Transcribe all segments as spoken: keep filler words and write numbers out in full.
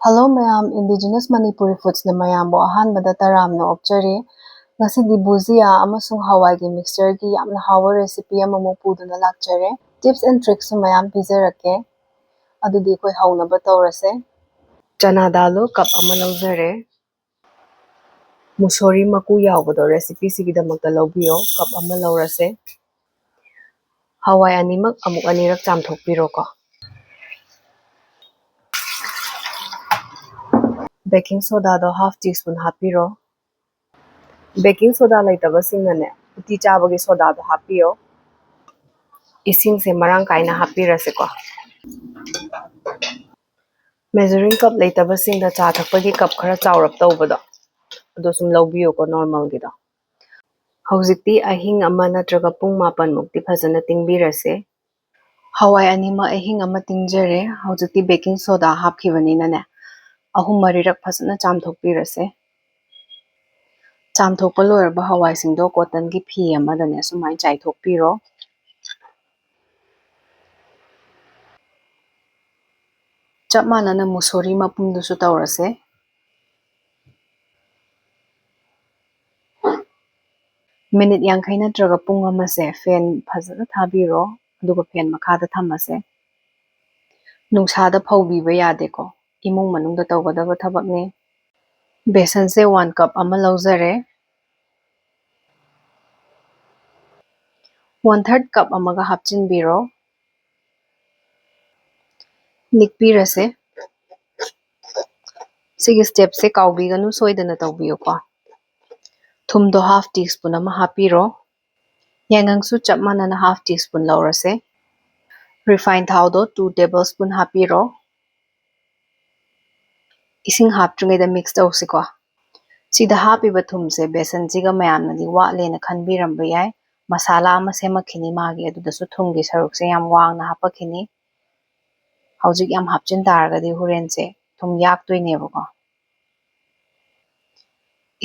Hello ꯃꯌꯥꯝ, Indigenous Manipuri Foodsꯅ ꯃꯌꯥꯝꯕꯨ ꯑꯍꯥꯟꯕꯗ ꯇꯔꯥꯝꯅ ꯑꯣꯛꯆꯔꯤ꯫ ꯉꯁꯤꯗꯤ ꯕꯨꯖꯤꯌꯥ ꯑꯃꯁꯨꯡ ꯍꯋꯥꯏꯒꯤ mixtureꯒꯤ ꯌꯥꯝꯅ ꯍꯥꯎꯕ recipe ꯑꯃꯃꯨꯛ ꯄꯨꯗꯨꯅ ꯂꯥꯛꯆꯔꯦ꯫ Tips and tricksꯁꯨ ꯃꯌꯥꯝ ꯄꯤꯖꯔꯛꯀꯦ꯫ ꯑꯗꯨꯗꯤ ꯑꯩꯈꯣꯏ ꯍꯧꯅꯕ ꯇꯧꯔꯁꯦ꯫ ꯆꯅꯥ ꯗꯥꯜꯗꯣ cup ꯑꯃ ꯂꯧꯖꯔꯦ꯫ ꯃꯨꯁꯣꯔꯤ ꯃꯀꯨ ꯌꯥꯎꯕꯗꯣ recipeꯁꯤꯒꯤꯗꯃꯛꯇ ꯂꯧꯕꯤꯌꯣ, cup ꯑꯃ ꯂꯧꯔꯁꯦ꯫ ꯍꯋꯥꯏ ꯑꯅꯤꯃꯛ ꯑꯃꯨꯛ ꯑꯅꯤꯔꯛ ꯆꯥꯝꯊꯣꯛꯄꯤꯔꯣꯀꯣ꯫ Baking sodaꯗꯣ half teaspoon ꯍꯥꯞꯄꯤꯔꯣ꯫ Baking soda ꯂꯩꯇꯕꯁꯤꯡꯅꯅꯦ, ꯎꯇꯤ ꯆꯥꯕꯒꯤ sodaꯗꯣ ꯍꯥꯞꯄꯤꯌꯣ꯫ ꯏꯁꯤꯡꯁꯦ ꯃꯔꯥꯡ ꯀꯥꯏꯅ ꯍꯥꯞꯄꯤꯔꯁꯦꯀꯣ꯫ Measuring cup ꯂꯩꯇꯕꯁꯤꯡꯗ ꯆꯥ ꯊꯛꯄꯒꯤ cup ꯈꯔ ꯆꯥꯎꯔꯞ ꯇꯧꯕꯗꯣ, ꯑꯗꯨ ꯁꯨꯝ ꯂꯧꯕꯤꯌꯨꯀꯣ, normalꯒꯤꯗꯣ꯫ ꯍꯧꯖꯤꯛꯇꯤ ꯑꯍꯤꯡ ꯑꯃ ꯅꯠꯇ꯭ꯔꯒ ꯄꯨꯡ ꯃꯥꯄꯟ ꯃꯨꯛꯇꯤ ꯐꯖꯅ ꯇꯤꯡꯕꯤꯔꯁꯦ꯫ ꯍꯋꯥꯏ ꯑꯅꯤꯃꯛ ꯑꯍꯤꯡ ꯑꯃ ꯇꯤꯡꯖꯔꯦ꯫ ꯍꯧꯖꯤꯛꯇꯤ baking soda ꯍꯥꯞꯈꯤꯕꯅꯤꯅꯅꯦ, ꯑꯍꯨꯝ ꯃꯔꯤꯔꯛ ꯐꯖꯅ ꯆꯥꯝꯊꯣꯛꯄꯤꯔꯁꯦ꯫ ꯆꯥꯝꯊꯣꯛꯄ ꯂꯣꯏꯔꯕ ꯍꯋꯥꯏꯁꯤꯡꯗꯣ cottonꯒꯤ ꯐꯤ ꯑꯃꯗꯅꯦ ꯁꯨꯃꯥꯏꯅ ꯆꯥꯏꯊꯣꯛꯄꯤꯔꯣ꯫ ꯆꯞ ꯃꯥꯟꯅꯅ ꯃꯨꯁꯣꯔꯤ ꯃꯄꯨꯝꯗꯨꯁꯨ ꯇꯧꯔꯁꯦ꯫ Minute ꯌꯥꯡꯈꯩ ꯅꯠꯇ꯭ꯔꯒ ꯄꯨꯡ ꯑꯃꯁꯦ fan ꯐꯖꯅ ꯊꯥꯕꯤꯔꯣ, ꯑꯗꯨꯒ fan ꯃꯈꯥꯗ ꯊꯝꯃꯁꯦ꯫ ꯅꯨꯡꯁꯥꯗ ꯐꯧꯕꯤꯕ ꯌꯥꯗꯦꯀꯣ, ꯏꯃꯨꯡ ꯃꯅꯨꯡꯗ ꯇꯧꯒꯗꯕ ꯊꯕꯛꯅꯤ꯫ ꯕꯦꯁꯟꯁꯦ one cup ꯑꯃ ꯂꯧꯖꯔꯦ꯫ One third cup ꯑꯃꯒ ꯍꯥꯞꯆꯤꯟꯕꯤꯔꯣ꯫ ꯅꯤꯛꯄꯤꯔꯁꯦ꯫ ꯁꯤꯒꯤ stepꯁꯦ ꯀꯥꯎꯕꯤꯒꯅꯨ, ꯁꯣꯏꯗꯅ ꯇꯧꯕꯤꯌꯨꯀꯣ꯫ ꯊꯨꯝꯗꯣ half teaspoon ꯑꯃ ꯍꯥꯞꯄꯤꯔꯣ꯫ ꯌꯥꯏꯉꯪꯁꯨ ꯆꯞ ꯃꯥꯟꯅꯅ half teaspoon ꯂꯧꯔꯁꯦ꯫ Refine ꯊꯥꯎꯗꯣ two tablespoon ꯍꯥꯞꯄꯤꯔꯣ꯫ ꯏꯁꯤꯡ ꯍꯥꯞꯇ꯭ꯔꯤꯉꯩꯗ mix ꯇꯧꯁꯤꯀꯣ꯫ ꯁꯤꯗ ꯍꯥꯞꯄꯤꯕ ꯊꯨꯝꯁꯦ ꯕꯦꯁꯟꯁꯤꯒ ꯃꯌꯥꯝꯅꯗꯤ ꯋꯥꯠꯂꯦꯅ ꯈꯟꯕꯤꯔꯝꯕ ꯌꯥꯏ꯫ ꯃꯁꯥꯂꯥ ꯑꯃ ꯁꯦꯝꯃꯛꯈꯤꯅꯤ ꯃꯥꯒꯤ, ꯑꯗꯨꯗꯁꯨ ꯊꯨꯝꯒꯤ ꯁꯔꯨꯛꯁꯦ ꯌꯥꯝ ꯋꯥꯡꯅ ꯍꯥꯞꯄꯛꯈꯤꯅꯤ꯫ ꯍꯧꯖꯤꯛ ꯌꯥꯝ ꯍꯥꯞꯆꯤꯟ ꯇꯥꯔꯒꯗꯤ ꯍꯣꯔꯦꯟꯁꯦ ꯊꯨꯝ ꯌꯥꯛꯇꯣꯏꯅꯦꯕꯀꯣ꯫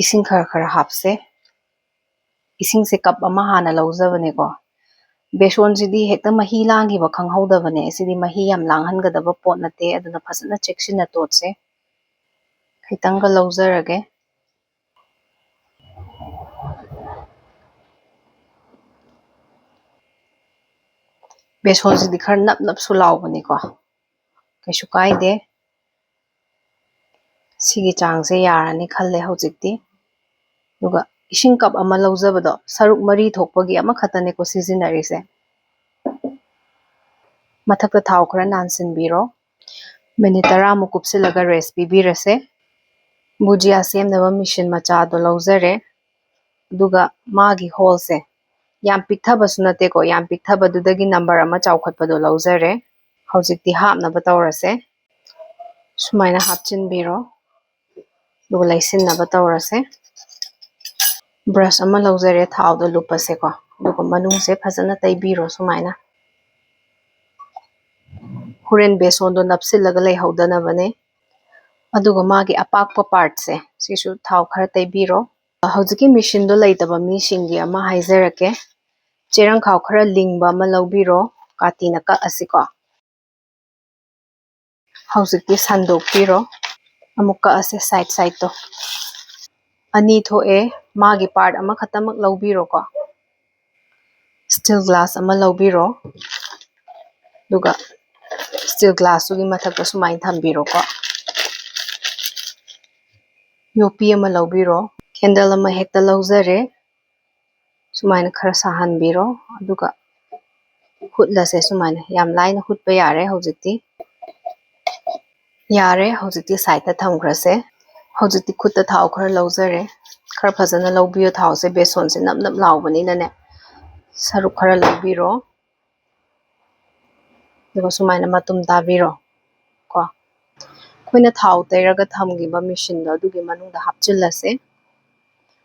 ꯏꯁꯤꯡ ꯈꯔ ꯈꯔ ꯍꯥꯞꯁꯦ꯫ ꯏꯁꯤꯡꯁꯦ cup ꯑꯃ ꯍꯥꯟꯅ ꯂꯧꯖꯕꯅꯦꯀꯣ꯫ ꯕꯦꯁꯣꯟꯁꯤꯗꯤ ꯍꯦꯛꯇ ꯃꯍꯤ ꯂꯥꯡꯈꯤꯕ ꯈꯪꯍꯧꯗꯕꯅꯦ꯫ ꯁꯤꯗꯤ ꯃꯍꯤ ꯌꯥꯝ ꯂꯥꯡꯍꯟꯒꯗꯕ ꯄꯣꯠ ꯅꯠꯇꯦ, ꯑꯗꯨꯅ ꯐꯖꯅ ꯆꯦꯛꯁꯤꯟꯅ ꯇꯣꯠꯁꯦ꯫ ꯈꯤꯇꯪꯒ ꯂꯧꯖꯔꯒꯦ꯫ ꯕꯦꯁꯣꯟꯁꯤꯗꯤ ꯈꯔ ꯅꯞ ꯅꯞꯁꯨ ꯂꯥꯎꯕꯅꯤꯀꯣ, ꯀꯩꯁꯨ ꯀꯥꯏꯗꯦ꯫ ꯁꯤꯒꯤ ꯆꯥꯡꯁꯦ ꯌꯥꯔꯅꯤ ꯈꯜꯂꯦ ꯍꯧꯖꯤꯛꯇꯤ꯫ ꯑꯗꯨꯒ ꯏꯁꯤꯡ ꯀꯞ ꯑꯃ ꯂꯧꯖꯕꯗꯣ, ꯁꯔꯨꯛ ꯃꯔꯤ ꯊꯣꯛꯄꯒꯤ ꯑꯃꯈꯛꯇꯅꯦꯀꯣ ꯁꯤꯖꯤꯟꯅꯔꯤꯁꯦ꯫ ꯃꯊꯛꯇ ꯊꯥꯎ ꯈꯔ ꯅꯥꯟꯁꯤꯟꯕꯤꯔꯣ꯫ ꯃꯤꯅꯤꯠ ꯇꯔꯥꯃꯨꯛ ꯀꯨꯞꯁꯤꯜꯂꯒ ꯔꯦꯁ ꯄꯤꯕꯤꯔꯁꯦ꯫ ꯕꯨꯖꯤꯌꯥ ꯁꯦꯝꯅꯕ ꯃꯤꯁꯤꯟ ꯃꯆꯥꯗꯣ ꯂꯧꯖꯔꯦ꯫ ꯑꯗꯨꯒ ꯃꯥꯒꯤ ꯍꯣꯜꯁꯦ ꯌꯥꯝ ꯄꯤꯛꯊꯕꯁꯨ ꯅꯠꯇꯦꯀꯣ, ꯌꯥꯝ ꯄꯤꯛꯊꯕꯗꯨꯗꯒꯤ ꯅꯝꯕꯔ ꯑꯃ ꯆꯥꯎꯈꯠꯄꯗꯣ ꯂꯧꯖꯔꯦ꯫ ꯍꯧꯖꯤꯛꯇꯤ ꯍꯥꯞꯅꯕ ꯇꯧꯔꯁꯦ꯫ ꯁꯨꯃꯥꯏꯅ ꯍꯥꯞꯆꯤꯟꯕꯤꯔꯣ꯫ ꯑꯗꯨꯒ ꯂꯩꯁꯤꯟꯅꯕ ꯇꯧꯔꯁꯦ꯫ ꯕ꯭ꯔꯁ ꯑꯃ ꯂꯧꯖꯔꯦ, ꯊꯥꯎꯗ ꯂꯨꯞꯄꯁꯦꯀꯣ꯫ ꯑꯗꯨꯒ ꯃꯅꯨꯡꯁꯦ ꯐꯖꯅ ꯇꯩꯕꯤꯔꯣ ꯁꯨꯃꯥꯏꯅ꯫ ꯍꯣꯔꯦꯟ ꯕꯦꯁꯣꯟꯗꯣ ꯅꯞꯁꯤꯜꯂꯒ ꯂꯩꯍꯧꯗꯅꯕꯅꯦ꯫ ꯑꯗꯨꯒ ꯃꯥꯒꯤ ꯑꯄꯥꯛꯄ ꯄꯥꯔꯠꯁꯦ ꯁꯤꯁꯨ ꯊꯥꯎ ꯈꯔ ꯇꯩꯕꯤꯔꯣ꯫ ꯍꯧꯖꯤꯛꯀꯤ ꯃꯤꯁꯤꯟꯗꯣ ꯂꯩꯇꯕ ꯃꯤꯁꯤꯡꯒꯤ ꯑꯃ ꯍꯥꯏꯖꯔꯛꯀꯦ꯫ ꯆꯦꯔꯪꯈꯥꯎ ꯈꯔ ꯂꯤꯡꯕ ꯑꯃ ꯂꯧꯕꯤꯔꯣ, ꯀꯥꯇꯤꯅ ꯀꯛꯑꯁꯤꯀꯣ꯫ ꯍꯧꯖꯤꯛꯇꯤ ꯁꯟꯗꯣꯛꯄꯤꯔꯣ꯫ ꯑꯃꯨꯛ ꯀꯛꯑꯁꯦ ꯁꯥꯏꯠ ꯁꯥꯏꯠꯇꯣ꯫ ꯑꯅꯤ ꯊꯣꯛꯑꯦ, ꯃꯥꯒꯤ ꯄꯥꯔꯠ ꯑꯃꯈꯛꯇꯃꯛ ꯂꯧꯕꯤꯔꯣꯀꯣ꯫ ꯁ꯭ꯇꯤꯜ ꯒ꯭ꯂꯥꯁ ꯑꯃ ꯂꯧꯕꯤꯔꯣ꯫ ꯑꯗꯨꯒ ꯁ꯭ꯇꯤꯜ ꯒ꯭ꯂꯥꯁꯇꯨꯒꯤ ꯃꯊꯛꯇ ꯁꯨꯃꯥꯏꯅ ꯊꯝꯕꯤꯔꯣꯀꯣ꯫ ꯌꯣꯄꯤ ꯑꯃ ꯂꯧꯕꯤꯔꯣ꯫ ꯀꯦꯟꯗꯜ ꯑꯃ ꯍꯦꯛꯇ ꯂꯧꯖꯔꯦ꯫ ꯁꯨꯃꯥꯏꯅ ꯈꯔ ꯁꯥꯍꯟꯕꯤꯔꯣ꯫ ꯑꯗꯨꯒ ꯍꯨꯠꯂꯁꯦ ꯁꯨꯃꯥꯏꯅ꯫ ꯌꯥꯝ ꯂꯥꯏꯅ ꯍꯨꯠꯄ ꯌꯥꯔꯦ ꯍꯧꯖꯤꯛꯇꯤ꯫ ꯌꯥꯔꯦ, ꯍꯧꯖꯤꯛꯇꯤ ꯁꯥꯏꯠꯇ ꯊꯝꯈ꯭ꯔꯁꯦ꯫ ꯍꯧꯖꯤꯛꯇꯤ ꯈꯨꯠꯇ ꯊꯥꯎ ꯈꯔ ꯂꯧꯖꯔꯦ꯫ ꯈꯔ ꯐꯖꯅ ꯂꯧꯕꯤꯌꯣ ꯊꯥꯎꯁꯦ, ꯕꯦꯁꯣꯟꯁꯦ ꯅꯞ ꯅꯞ ꯂꯥꯎꯕꯅꯤꯅꯅꯦ꯫ ꯁꯔꯨꯛ ꯈꯔ ꯂꯧꯕꯤꯔꯣ꯫ ꯑꯗꯨꯒ ꯁꯨꯃꯥꯏꯅ ꯃꯇꯨꯝ ꯇꯥꯕꯤꯔꯣ ꯀꯣ꯫ ꯑꯩꯈꯣꯏꯅ ꯊꯥꯎ ꯇꯩꯔꯒ ꯊꯝꯈꯤꯕ ꯃꯤꯁꯤꯟꯗꯣ ꯑꯗꯨꯒꯤ ꯃꯅꯨꯡꯗ ꯍꯥꯞꯆꯤꯜꯂꯁꯦ꯫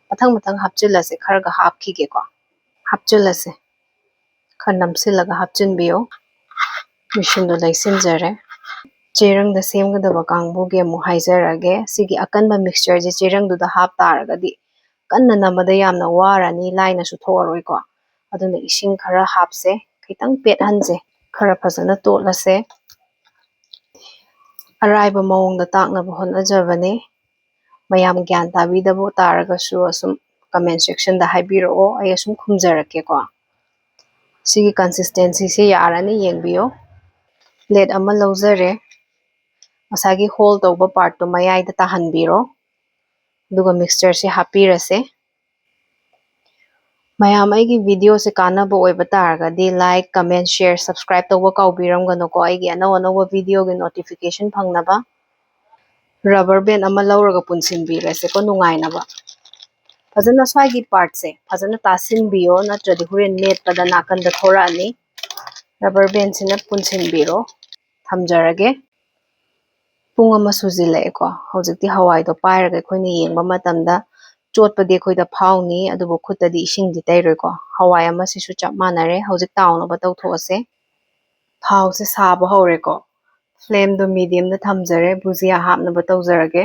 ꯃꯊꯪ ꯃꯊꯪ ꯍꯥꯞꯆꯤꯜꯂꯁꯦ, ꯈꯔꯒ ꯍꯥꯞꯈꯤꯒꯦꯀꯣ꯫ ꯍꯥꯞꯆꯤꯜꯂꯁꯦ, ꯈꯔ ꯅꯝꯁꯤꯜꯂꯒ ꯍꯥꯞꯆꯤꯟꯕꯤꯌꯣ꯫ ꯃꯤꯁꯤꯟꯗꯣ ꯂꯩꯁꯤꯟꯖꯔꯦ꯫ ꯆꯦꯔꯪꯗ ꯁꯦꯝꯒꯗꯕ ꯀꯥꯡꯕꯨꯒꯤ ꯑꯃꯨꯛ ꯍꯥꯏꯖꯔꯒꯦ꯫ ꯁꯤꯒꯤ ꯑꯀꯟꯕ ꯃꯤꯛꯁꯆꯔꯁꯦ ꯆꯦꯔꯪꯗꯨꯗ ꯍꯥꯞ ꯇꯥꯔꯒꯗꯤ ꯀꯟꯅ ꯅꯝꯕꯗ ꯌꯥꯝꯅ ꯋꯥꯔꯅꯤ, ꯂꯥꯏꯅꯁꯨ ꯊꯣꯛꯑꯔꯣꯏꯀꯣ꯫ ꯑꯗꯨꯅ ꯏꯁꯤꯡ ꯈꯔ ꯍꯥꯞꯁꯦ, ꯈꯤꯇꯪ ꯄꯦꯠꯍꯟꯁꯦ, ꯈꯔ ꯐꯖꯅ ꯇꯣꯠꯂꯁꯦ꯫ ꯑꯔꯥꯏꯕ ꯃꯑꯣꯡꯗ ꯇꯥꯛꯅꯕ ꯍꯣꯠꯅꯖꯕꯅꯦ꯫ ꯃꯌꯥꯝ ꯒ꯭ꯌꯥꯟ ꯇꯥꯕꯤꯗꯕ ꯇꯥꯔꯒꯁꯨ ꯑꯁꯨꯝ comment section ꯗ ꯍꯥꯏꯕꯤꯔꯛꯑꯣ, ꯑꯩ ꯑꯁꯨꯝ ꯈꯨꯝꯖꯔꯛꯀꯦꯀꯣ꯫ ꯁꯤꯒꯤ consistency ꯁꯦ ꯌꯥꯔꯅꯤ, ꯌꯦꯡꯕꯤꯌꯣ꯫ Plate ꯑꯃ ꯂꯧꯖꯔꯦ, ꯉꯁꯥꯏꯒꯤ hole ꯇꯧꯕ part ꯇꯣ ꯃꯌꯥꯏꯗ ꯇꯥꯍꯟꯕꯤꯔꯣ, ꯑꯗꯨꯒ mixture ꯁꯦ ꯍꯥꯞꯄꯤꯔꯁꯦ꯫ ꯃꯌꯥꯝ ꯑꯩꯒꯤ video ꯁꯦ ꯀꯥꯟꯅꯕ ꯑꯣꯏꯕ ꯇꯥꯔꯒꯗꯤ like, comment, share, subscribe ꯇꯧꯕ ꯀꯥꯎꯕꯤꯔꯝꯒꯅꯨꯀꯣ, ꯑꯩꯒꯤ ꯑꯅꯧ ꯑꯅꯧꯕ video ꯒꯤ notification ꯐꯪꯅꯕ꯫ Rubber band ꯑꯃ ꯂꯧꯔꯒ ꯄꯨꯟꯁꯤꯟꯕꯤꯔꯁꯦꯀꯣ, ꯅꯨꯡꯉꯥꯏꯅꯕ꯫ ꯐꯖꯅ ꯁ꯭ꯋꯥꯏꯒꯤ part ꯁꯦ ꯐꯖꯅ ꯇꯥꯁꯤꯟꯕꯤꯌꯣ, ꯅꯠꯇ꯭ꯔꯗꯤ ꯍꯣꯔꯦꯟ ꯃꯦꯠꯄꯗ ꯅꯥꯀꯟꯗ ꯊꯣꯔꯛꯑꯅꯤ꯫ Rubber band ꯁꯤꯅ ꯄꯨꯟꯁꯤꯟꯕꯤꯔꯣ꯫ ꯊꯝꯖꯔꯒꯦ꯫ ꯄꯨꯡ ꯑꯃ ꯁꯨꯖꯤꯜꯂꯛꯑꯦꯀꯣ꯫ ꯍꯧꯖꯤꯛꯇꯤ ꯍꯋꯥꯏꯗꯣ ꯄꯥꯏꯔꯒ ꯑꯩꯈꯣꯏꯅ ꯌꯦꯡꯕ ꯃꯇꯝꯗ ꯆꯣꯠꯄꯗꯤ ꯑꯩꯈꯣꯏꯗ ꯐꯥꯎꯅꯤ, ꯑꯗꯨꯕꯨ ꯈꯨꯠꯇꯗꯤ ꯏꯁꯤꯡꯗꯤ ꯇꯩꯔꯣꯏꯀꯣ꯫ ꯍꯋꯥꯏ ꯑꯃꯁꯤꯁꯨ ꯆꯞ ꯃꯥꯟꯅꯔꯦ꯫ ꯍꯧꯖꯤꯛ ꯇꯥꯎꯅꯕ ꯇꯧꯊꯣꯛꯑꯁꯦ꯫ ꯊꯥꯎꯁꯦ ꯁꯥꯕ ꯍꯧꯔꯦꯀꯣ꯫ Flame ꯗꯣ medium ꯗ ꯊꯝꯖꯔꯦ꯫ ꯕꯨꯖꯤꯌꯥ ꯍꯥꯞꯅꯕ ꯇꯧꯖꯔꯒꯦ꯫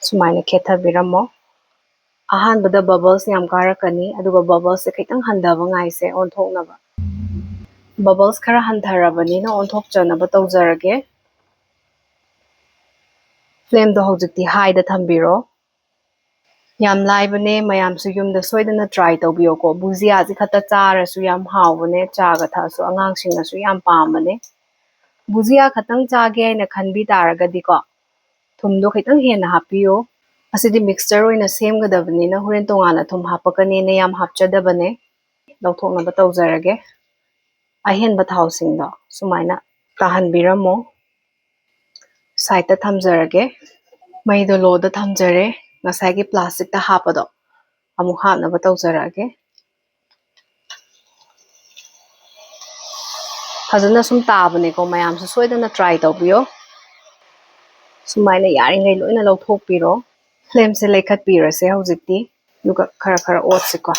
ꯁꯨꯃꯥꯏꯅ ꯈꯦꯠꯊꯕꯤꯔꯝꯃꯣ꯫ ꯑꯍꯥꯟꯕꯗ bubbles ꯌꯥꯝ ꯀꯥꯔꯛꯀꯅꯤ, ꯑꯗꯨꯒ bubbles ꯁꯦ ꯈꯤꯇꯪ ꯍꯟꯊꯕ ꯉꯥꯏꯁꯦ ꯑꯣꯟꯊꯣꯛꯅꯕ꯫ Bubbles ꯈꯔ ꯍꯟꯊꯔꯕꯅꯤꯅ ꯑꯣꯟꯊꯣꯛꯆꯅꯕ ꯇꯧꯖꯔꯒꯦ꯫ Flame ꯗꯣ ꯍꯧꯖꯤꯛꯇꯤ high ꯗ ꯊꯝꯕꯤꯔꯣ꯫ ꯌꯥꯝ ꯂꯥꯏꯕꯅꯦ, ꯃꯌꯥꯝꯁꯨ ꯌꯨꯝꯗ ꯁꯣꯏꯗꯅ try ꯇꯧꯕꯤꯌꯣꯀꯣ꯫ ꯕꯨꯖꯤꯌꯥꯁꯤ ꯈꯛꯇ ꯆꯥꯔꯁꯨ ꯌꯥꯝ ꯍꯥꯎꯕꯅꯦ, ꯆꯥꯒ ꯊꯛꯑꯁꯨ ꯑꯉꯥꯡꯁꯤꯡꯅꯁꯨ ꯌꯥꯝ ꯄꯥꯝꯕꯅꯦ꯫ ꯕꯨꯖꯤꯌꯥ ꯈꯛꯇꯪ ꯆꯥꯒꯦ ꯍꯥꯏꯅ ꯈꯟꯕꯤ ꯇꯥꯔꯒꯗꯤꯀꯣ, ꯊꯨꯝꯗꯣ ꯈꯤꯇꯪ ꯍꯦꯟꯅ ꯍꯥꯞꯄꯤꯌꯣ꯫ ꯑꯁꯤꯗꯤ mixture ꯑꯣꯏꯅ ꯁꯦꯝꯒꯗꯕꯅꯤꯅ ꯍꯣꯔꯦꯟ ꯇꯣꯉꯥꯟꯅ ꯊꯨꯝ ꯍꯥꯞꯄꯛꯀꯅꯦꯅ ꯌꯥꯝ ꯍꯥꯞꯆꯗꯕꯅꯦ꯫ ꯂꯧꯊꯣꯛꯅꯕ ꯇꯧꯖꯔꯒꯦ꯫ ꯑꯍꯦꯟꯕ ꯊꯥꯎꯁꯤꯡꯗꯣ ꯁꯨꯃꯥꯏꯅ ꯇꯥꯍꯟꯕꯤꯔꯝꯃꯣ꯫ Side ꯇ ꯊꯝꯖꯔꯒꯦ꯫ ꯃꯩꯗꯣ low ꯗ ꯊꯝꯖꯔꯦ꯫ ꯉꯁꯥꯏꯒꯤ plastic ꯇ ꯍꯥꯞꯄꯗꯣ ꯑꯃꯨꯛ ꯍꯥꯞꯅꯕ ꯇꯧꯖꯔꯛꯑꯒꯦ꯫ ꯐꯖꯅ ꯁꯨꯝ ꯇꯥꯕꯅꯦꯀꯣ, ꯃꯌꯥꯝꯁꯨ ꯁꯣꯏꯗꯅ try ꯇꯧꯕꯤꯌꯣ꯫ ꯁꯨꯃꯥꯏꯅ ꯌꯥꯔꯤꯉꯩ ꯂꯣꯏꯅ ꯂꯧꯊꯣꯛꯄꯤꯔꯣ꯫ Flame ꯁꯦ ꯂꯩꯈꯠꯄꯤꯔꯁꯦ ꯍꯧꯖꯤꯛꯇꯤ, ꯑꯗꯨꯒ ꯈꯔ ꯈꯔ ꯑꯣꯠꯁꯤꯀꯣ꯫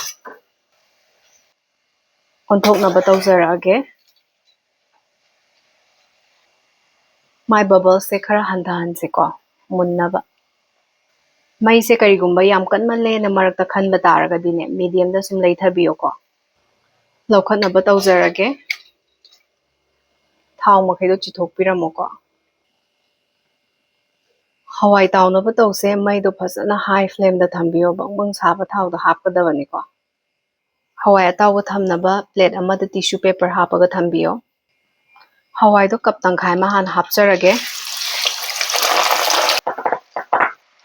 ꯑꯣꯟꯊꯣꯛꯅꯕ ꯇꯧꯖꯔꯛꯑꯒꯦ꯫ ꯃꯥꯏ bubbles ꯁꯦ ꯈꯔ ꯍꯟꯊꯍꯟꯁꯤꯀꯣ, ꯃꯨꯟꯅꯕ꯫ ꯃꯩꯁꯦ ꯀꯔꯤꯒꯨꯝꯕ ꯌꯥꯝ ꯀꯟꯃꯜꯂꯦꯅ ꯃꯔꯛꯇ ꯈꯟꯕ ꯇꯥꯔꯒꯗꯤꯅꯦ, ꯃꯤꯗꯤꯌꯝꯗ ꯁꯨꯝ ꯂꯩꯊꯕꯤꯌꯣꯀꯣ꯫ ꯂꯧꯈꯠꯅꯕ ꯇꯧꯖꯔꯒꯦ꯫ ꯊꯥꯎ ꯃꯈꯩꯗꯣ ꯆꯤꯊꯣꯛꯄꯤꯔꯝꯃꯣꯀꯣ꯫ ꯍꯋꯥꯏ ꯇꯥꯎꯅꯕ ꯇꯧꯁꯦ, ꯃꯩꯗꯣ ꯐꯖꯅ ꯍꯥꯏ ꯐ꯭ꯂꯦꯝꯗ ꯊꯝꯕꯤꯌꯣ꯫ ꯕꯪ ꯕꯪ ꯁꯥꯕ ꯊꯥꯎꯗꯣ ꯍꯥꯞꯀꯗꯕꯅꯤꯀꯣ꯫ ꯍꯋꯥꯏ ꯑꯇꯥꯎꯕ ꯊꯝꯅꯕ ꯄ꯭ꯂꯦꯠ ꯑꯃꯗ ꯇꯤꯁꯨ ꯄꯦꯄꯔ ꯍꯥꯞꯄꯒ ꯊꯝꯕꯤꯌꯣ꯫ ꯍꯋꯥꯏꯗꯣ ꯀꯞ ꯇꯪꯈꯥꯏ ꯑꯃ ꯍꯥꯟꯅ ꯍꯥꯞꯆꯔꯒꯦ꯫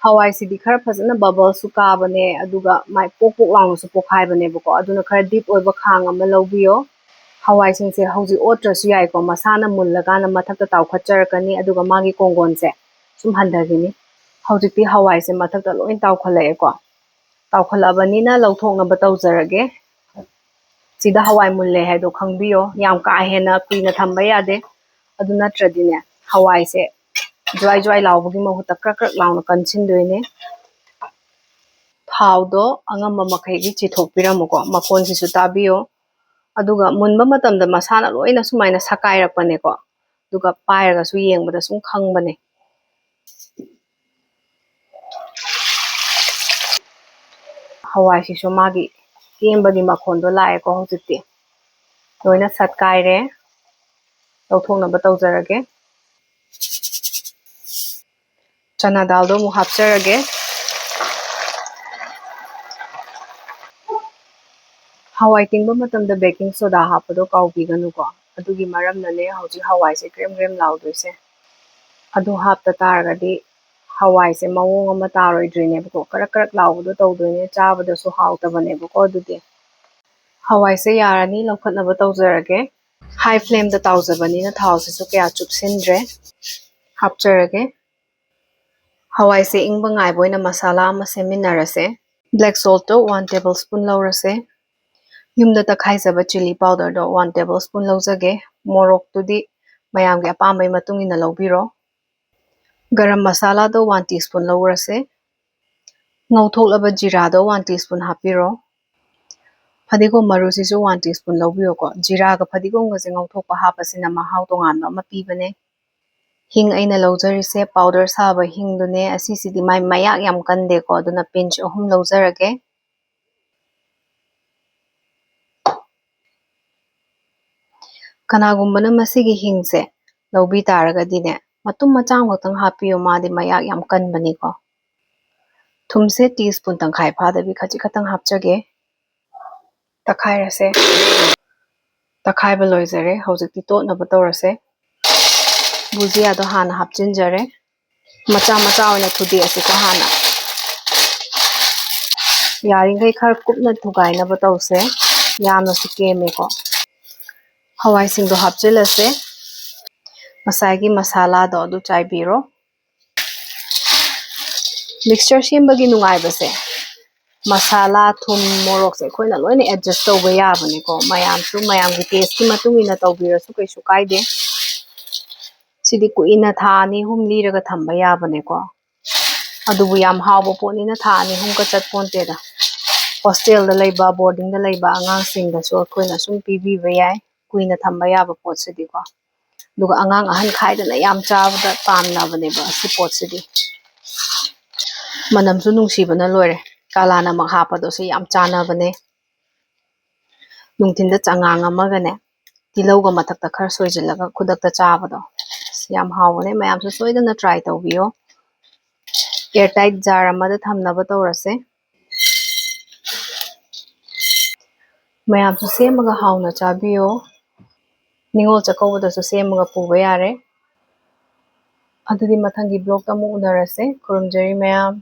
ꯍꯋꯥꯏꯁꯤꯗꯤ ꯈꯔ ꯐꯖꯅ ꯕꯕꯜꯁꯨ ꯀꯥꯕꯅꯦ, ꯑꯗꯨꯒ ꯃꯥꯏ ꯄꯣꯛ ꯄꯣꯛ ꯂꯥꯎꯅꯁꯨ ꯄꯣꯛꯈꯥꯏꯕꯅꯦꯕꯀꯣ꯫ ꯑꯗꯨꯅ ꯈꯔ ꯗꯤꯞ ꯑꯣꯏꯕ ꯈꯥꯡ ꯑꯃ ꯂꯧꯕꯤꯌꯣ꯫ ꯍꯋꯥꯏꯁꯤꯡꯁꯦ ꯍꯧꯖꯤꯛ ꯑꯣꯠꯇ꯭ꯔꯁꯨ ꯌꯥꯏꯀꯣ, ꯃꯁꯥꯅ ꯃꯨꯜꯂꯀꯥꯟꯗ ꯃꯊꯛꯇ ꯇꯥꯎꯈꯠꯆꯔꯛꯀꯅꯤ, ꯑꯗꯨꯒ ꯃꯥꯒꯤ ꯀꯣꯡꯒꯣꯟꯁꯦ ꯁꯨꯝ ꯍꯟꯊꯈꯤꯅꯤ꯫ ꯍꯧꯖꯤꯛꯇꯤ ꯍꯋꯥꯏꯁꯦ ꯃꯊꯛꯇ ꯂꯣꯏ ꯇꯥꯎꯈꯠꯂꯛꯑꯦꯀꯣ꯫ ꯇꯥꯎꯈꯠꯂꯛꯑꯕꯅꯤꯅ ꯂꯧꯊꯣꯛꯅꯕ ꯇꯧꯖꯔꯒꯦ꯫ ꯁꯤꯗ ꯍꯋꯥꯏ ꯃꯨꯜꯂꯦ ꯍꯥꯏꯗꯣ ꯈꯪꯕꯤꯌꯣ꯫ ꯌꯥꯝ ꯀꯥ ꯍꯦꯟꯅ ꯀꯨꯏꯅ ꯊꯝꯕ ꯌꯥꯗꯦ꯫ ꯑꯗꯨ ꯅꯠꯇ꯭ꯔꯗꯤꯅꯦ, ꯍꯋꯥꯏꯁꯦ ꯖ꯭ꯋꯥꯏ ꯖ꯭ꯋꯥꯏ ꯂꯥꯎꯕꯒꯤ ꯃꯍꯨꯠꯇ ꯀ꯭ꯔꯛ ꯀ꯭ꯔꯛ ꯂꯥꯎꯅ ꯀꯟꯁꯤꯟꯗꯣꯏꯅꯦ꯫ ꯊꯥꯎꯗꯣ ꯑꯉꯝꯕ ꯃꯈꯩꯒꯤ ꯆꯤꯊꯣꯛꯄꯤꯔꯝꯃꯨꯀꯣ꯫ ꯃꯈꯣꯟꯁꯤꯁꯨ ꯇꯥꯕꯤꯌꯣ꯫ ꯑꯗꯨꯒ ꯃꯨꯟꯕ ꯃꯇꯝꯗ ꯃꯁꯥꯅ ꯂꯣꯏꯅ ꯁꯨꯃꯥꯏꯅ ꯁꯛꯀꯥꯏꯔꯛꯄꯅꯦꯀꯣ꯫ ꯑꯗꯨꯒ ꯄꯥꯏꯔꯒꯁꯨ ꯌꯦꯡꯕꯗ ꯁꯨꯝ ꯈꯪꯕꯅꯦ꯫ ꯍꯋꯥꯏꯁꯤꯁꯨ ꯃꯥꯒꯤ ꯀꯦꯝꯕꯒꯤ ꯃꯈꯣꯟꯗꯣ ꯂꯥꯛꯑꯦꯀꯣ꯫ ꯍꯧꯖꯤꯛꯇꯤ ꯂꯣꯏꯅ ꯁꯠꯀꯥꯏꯔꯦ꯫ ꯂꯧꯊꯣꯛꯅꯕ ꯇꯧꯖꯔꯒꯦ꯫ ꯆꯅꯥ ꯗꯥꯜꯗꯣ ꯑꯃꯨꯛ ꯍꯥꯞꯆꯔꯒꯦ꯫ ꯍꯋꯥꯏ ꯇꯤꯡꯕ ꯃꯇꯝꯗ ꯕꯦꯀꯤꯡ ꯁꯣꯗꯥ ꯍꯥꯞꯄꯗꯣ ꯀꯥꯎꯕꯤꯒꯅꯨꯀꯣ꯫ ꯑꯗꯨꯒꯤ ꯃꯔꯝꯅꯅꯦ ꯍꯧꯖꯤꯛ ꯍꯋꯥꯏꯁꯦ ꯒ꯭ꯔꯦꯝ ꯒ꯭ꯔꯦꯝ ꯂꯥꯎꯗꯣꯏꯁꯦ꯫ ꯑꯗꯨ ꯍꯥꯞꯇ ꯇꯥꯔꯒꯗꯤ ꯍꯋꯥꯏꯁꯦ ꯃꯑꯣꯡ ꯑꯃ ꯇꯥꯔꯣꯏꯗ꯭ꯔꯤꯅꯦꯕꯀꯣ꯫ ꯀꯔꯛ ꯀꯔꯛ ꯂꯥꯎꯕꯗꯣ ꯇꯧꯗꯣꯏꯅꯦ, ꯆꯥꯕꯗꯁꯨ ꯍꯥꯎꯇꯕꯅꯦꯕꯀꯣ꯫ ꯑꯗꯨꯗꯤ ꯍꯋꯥꯏꯁꯦ ꯌꯥꯔꯅꯤ, ꯂꯧꯈꯠꯅꯕ ꯇꯧꯖꯔꯒꯦ꯫ ꯍꯥꯏ ꯐ꯭ꯂꯦꯝꯗ ꯇꯥꯎꯖꯕꯅꯤꯅ ꯊꯥꯎꯁꯤꯁꯨ ꯀꯌꯥ ꯆꯨꯞꯁꯤꯟꯗ꯭ꯔꯦ꯫ ꯍꯥꯞꯆꯔꯒꯦ꯫ ꯍꯋꯥꯏꯁꯦ ꯏꯪꯕ ꯉꯥꯏꯕ ꯑꯣꯏꯅ ꯃꯁꯥꯂꯥ ꯑꯃ ꯁꯦꯝꯃꯤꯟꯅꯔꯁꯦ꯫ ꯕ꯭ꯂꯦꯛ ꯁꯣꯜꯠꯇꯣ ꯋꯥꯟ ꯇꯦꯕꯜ ꯁ꯭ꯄꯨꯟ ꯂꯧꯔꯁꯦ꯫ ꯌꯨꯝꯗ ꯇꯛꯈꯥꯏꯖꯕ ꯆꯤꯂꯤ ꯄꯥꯎꯗꯔꯗꯣ ꯋꯥꯟ ꯇꯦꯕꯜ ꯁ꯭ꯄꯨꯟ ꯂꯧꯖꯒꯦ꯫ ꯃꯣꯔꯣꯛꯇꯨꯗꯤ ꯃꯌꯥꯝꯒꯤ ꯑꯄꯥꯝꯕꯒꯤ ꯃꯇꯨꯡ ꯏꯟꯅ ꯂꯧꯕꯤꯔꯣ꯫ ꯒꯔꯝ ꯃꯁꯥꯂꯥꯗꯣ ꯋꯥꯟ ꯇꯤꯁꯄꯨꯟ ꯂꯧꯔꯁꯦ꯫ ꯉꯧꯊꯣꯛꯂꯕ ꯖꯤꯔꯥꯗꯣ ꯋꯥꯟ ꯇꯤꯁꯄꯨꯟ ꯍꯥꯞꯄꯤꯔꯣ꯫ ꯐꯗꯤꯒꯣꯝ ꯃꯔꯨꯁꯤꯁꯨ ꯋꯥꯟ ꯇꯤꯁꯄꯨꯟ ꯂꯧꯕꯤꯌꯣꯀꯣ꯫ ꯖꯤꯔꯥꯒ ꯐꯗꯤꯒꯣꯝꯒꯁꯦ ꯉꯧꯊꯣꯛꯄ ꯍꯥꯞꯄꯁꯤꯅ ꯃꯍꯥꯎ ꯇꯣꯉꯥꯟꯕ ꯑꯃ ꯄꯤꯕꯅꯦ꯫ ꯍꯤꯡ ꯑꯩꯅ ꯂꯧꯖꯔꯤꯁꯦ ꯄꯥꯎꯗꯔ ꯁꯥꯕ ꯍꯤꯡꯗꯨꯅꯦ꯫ ꯑꯁꯤꯁꯤꯗꯤ ꯃꯥꯏ ꯃꯌꯥꯛ ꯌꯥꯝ ꯀꯟꯗꯦꯀꯣ, ꯑꯗꯨꯅ ꯄꯤꯟꯆ ꯑꯍꯨꯝ ꯂꯧꯖꯔꯒꯦ꯫ ꯀꯅꯥꯒꯨꯝꯕꯅ ꯃꯁꯤꯒꯤ ꯍꯤꯡꯁꯦ ꯂꯧꯕꯤ ꯇꯥꯔꯒꯗꯤꯅꯦ, ꯃꯇꯨꯝ ꯃꯆꯥ ꯑꯃꯈꯛꯇꯪ ꯍꯥꯞꯄꯤꯌꯨ, ꯃꯥꯗꯤ ꯃꯌꯥꯛ ꯌꯥꯝ ꯀꯟꯕꯅꯤꯀꯣ꯫ ꯊꯨꯝꯁꯦ ꯇꯤ ꯁ꯭ꯄꯨꯟ ꯇꯪꯈꯥꯏ ꯐꯥꯗꯕꯤ ꯈꯖꯤꯛ ꯈꯛꯇꯪ ꯍꯥꯞꯆꯒꯦ꯫ ꯇꯛꯈꯥꯏꯔꯁꯦ꯫ ꯇꯛꯈꯥꯏꯕ ꯂꯣꯏꯖꯔꯦ꯫ ꯍꯧꯖꯤꯛꯇꯤ ꯇꯣꯠꯅꯕ ꯇꯧꯔꯁꯦ꯫ ꯕꯨꯖꯤꯌꯥꯗꯣ ꯍꯥꯟꯅ ꯍꯥꯞꯆꯤꯟꯖꯔꯦ꯫ ꯃꯆꯥ ꯃꯆꯥ ꯑꯣꯏꯅ ꯊꯨꯗꯦꯛꯑꯁꯤꯀꯣ ꯍꯥꯟꯅ꯫ ꯌꯥꯔꯤꯈꯩ ꯈꯔ ꯀꯨꯞꯅ ꯊꯨꯒꯥꯏꯅꯕ ꯇꯧꯁꯦ꯫ ꯌꯥꯝꯅꯁꯨ ꯀꯦꯝꯃꯦꯀꯣ꯫ ꯍꯋꯥꯏꯁꯤꯡꯗꯣ ꯍꯥꯞꯆꯤꯜꯂꯁꯦ꯫ ꯉꯁꯥꯏꯒꯤ ꯃꯁꯥꯂꯥꯗꯣ ꯑꯗꯨ ꯆꯥꯏꯕꯤꯔꯣ꯫ ꯃꯤꯛꯁꯆꯔ ꯁꯦꯝꯕꯒꯤ ꯅꯨꯡꯉꯥꯏꯕꯁꯦ, ꯃꯁꯥꯂꯥ, ꯊꯨꯝ, ꯃꯣꯔꯣꯛꯁꯦ ꯑꯩꯈꯣꯏꯅ ꯂꯣꯏꯅ ꯑꯦꯗꯖꯁ ꯇꯧꯕ ꯌꯥꯕꯅꯤꯀꯣ꯫ ꯃꯌꯥꯝꯁꯨ ꯃꯌꯥꯝꯒꯤ ꯇꯦꯁꯀꯤ ꯃꯇꯨꯡ ꯏꯟꯅ ꯇꯧꯕꯤꯔꯁꯨ ꯀꯩꯁꯨ ꯀꯥꯏꯗꯦ꯫ ꯁꯤꯗꯤ ꯀꯨꯏꯅ ꯊꯥ ꯑꯅꯤ ꯑꯍꯨꯝ ꯂꯤꯔꯒ ꯊꯝꯕ ꯌꯥꯕꯅꯦꯀꯣ꯫ ꯑꯗꯨꯕꯨ ꯌꯥꯝ ꯍꯥꯎꯕ ꯄꯣꯠꯅꯤꯅ ꯊꯥ ꯑꯅꯤ ꯑꯍꯨꯝꯒ ꯆꯠꯄꯣꯟꯇꯦꯗ꯫ ꯍꯣꯁꯇꯦꯜꯗ ꯂꯩꯕ, ꯕꯣꯔꯗꯤꯡꯗ ꯂꯩꯕ ꯑꯉꯥꯡꯁꯤꯡꯗꯁꯨ ꯑꯩꯈꯣꯏꯅ ꯁꯨꯝ ꯄꯤꯕꯤꯕ ꯌꯥꯏ, ꯀꯨꯏꯅ ꯊꯝꯕ ꯌꯥꯕ ꯄꯣꯠꯁꯤꯗꯤꯀꯣ꯫ ꯑꯗꯨꯒ ꯑꯉꯥꯡ ꯑꯍꯟ ꯈꯥꯏꯗꯅ ꯌꯥꯝ ꯆꯥꯕꯗ ꯄꯥꯝꯅꯕꯅꯦꯕ ꯑꯁꯤ ꯄꯣꯠꯁꯤꯗꯤ꯫ ꯃꯅꯝꯁꯨ ꯅꯨꯡꯁꯤꯕꯅ ꯂꯣꯏꯔꯦ꯫ ꯀꯥꯂꯥ ꯅꯃꯛ ꯍꯥꯞꯄꯗꯣ ꯁꯤ ꯌꯥꯝ ꯆꯥꯅꯕꯅꯦ꯫ ꯅꯨꯡꯊꯤꯟꯗ ꯆꯉꯥꯡ ꯑꯃꯒꯅꯦ, ꯇꯤꯜꯍꯧꯒ ꯃꯊꯛꯇ ꯈꯔ ꯁꯣꯏꯖꯤꯜꯂꯒ ꯈꯨꯗꯛꯇ ꯆꯥꯕꯗꯣ, ꯑꯁ, ꯌꯥꯝ ꯍꯥꯎꯕꯅꯦ꯫ ꯃꯌꯥꯝꯁꯨ ꯁꯣꯏꯗꯅ ꯇ꯭ꯔꯥꯏ ꯇꯧꯕꯤꯌꯣ꯫ ꯑꯦꯌꯔ ꯇꯥꯏꯠ ꯖꯥꯔ ꯑꯃꯗ ꯊꯝꯅꯕ ꯇꯧꯔꯁꯦ꯫ ꯃꯌꯥꯝꯁꯨ ꯁꯦꯝꯃꯒ ꯍꯥꯎꯅ ꯆꯥꯕꯤꯌꯣ꯫ ꯅꯤꯉꯣꯜ ꯆꯥꯛꯀꯧꯕꯗꯁꯨ ꯁꯦꯝꯃꯒ ꯄꯨꯕ ꯌꯥꯔꯦ꯫ ꯑꯗꯨꯗꯤ ꯃꯊꯪꯒꯤ ꯕ꯭ꯂꯣꯛꯇ ꯑꯃꯨꯛ ꯎꯅꯔꯁꯦ꯫ ꯈꯨꯔꯨꯝꯖꯔꯤ ꯃꯌꯥꯝ꯫